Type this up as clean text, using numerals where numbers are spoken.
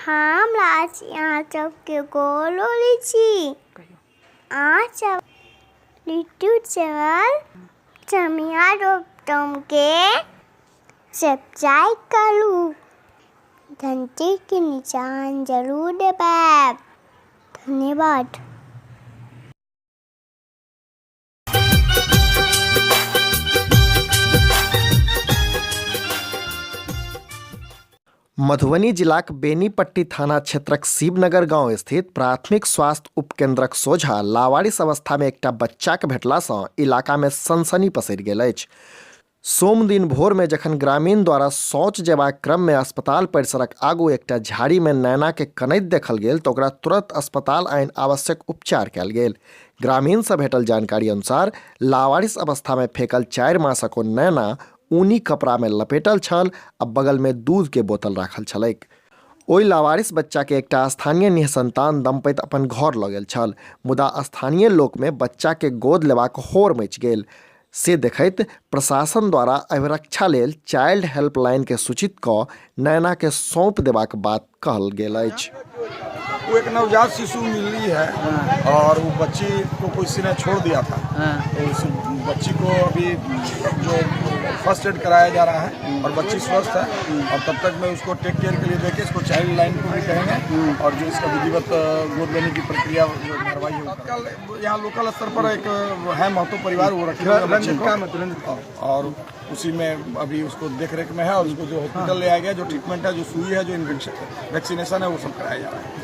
हम राशि अहाँ सबके गोर लगै छी। अहाँ सब यूट्यूब चैनल समिया रोपटमके सब्सक्राइब करू, घंटीके निशान जरूर दबायब। धन्यवाद। मधुबनी जिलाक बेनीपट्टी थाना क्षेत्रक शिवनगर गांव स्थित प्राथमिक स्वास्थ्य उपकेंद्रक सोझा लावारिस अवस्था मे एकटा बच्चाक भेटला सं इलाका मे सनसनी पसरि गेल अछि। सोमदिन भोर मे जखन ग्रामीण द्वारा शौच जेबाक क्रम मे अस्पताल परिसरक आगू एकटा झाड़ी मे नैना के कनैत देखल गेल त ओकरा तुरंत अस्पताल आनि आवश्यक उपचार कयल गेल। ग्रामीण स भेटल जानकारी अनुसार लावारिस अवस्था मे फेकल 4 मासक ओ नैना ऊनी कपड़ा मे लपेटल छल आ बगल मे दूध के बोतल राखल छलैक। ओहि लावारिस बच्चा के एकटा स्थानीय निःसंतान दंपति अपन घर ल गेल छल, मुदा स्थानीय लोक मे बच्चा के गोद लेबाक होड़ मचि गेल। से देखैत प्रशासन द्वारा अभिरक्षा लेल चाइल्ड हेल्पलाइन के सूचित क नैना के सौंप देबाक बात कहल गेल अछि। वो एक नवजात शिशु मिली है और वो बच्ची को किसी ने छोड़ दिया था, तो उस बच्ची को अभी जो फर्स्ट एड कराया जा रहा है और बच्ची स्वस्थ है और तब तक मैं उसको टेक केयर के लिए देके इसको चाइल्ड लाइन को भी कहेंगे और जो इसका विधिवत गोद लेने की प्रक्रिया जो कार्रवाई है। तत्काल यहाँ लोकल स्तर पर एक है महतो परिवार, वो रखे हुए हैं बच्चे को और उसी में अभी उसको देख रेख में है और उसको जो हॉस्पिटल ले आया गया, जो ट्रीटमेंट है, जो सुई है, जो इन्फेक्शन वैक्सीनेशन है, वो सब कराया जा रहा है।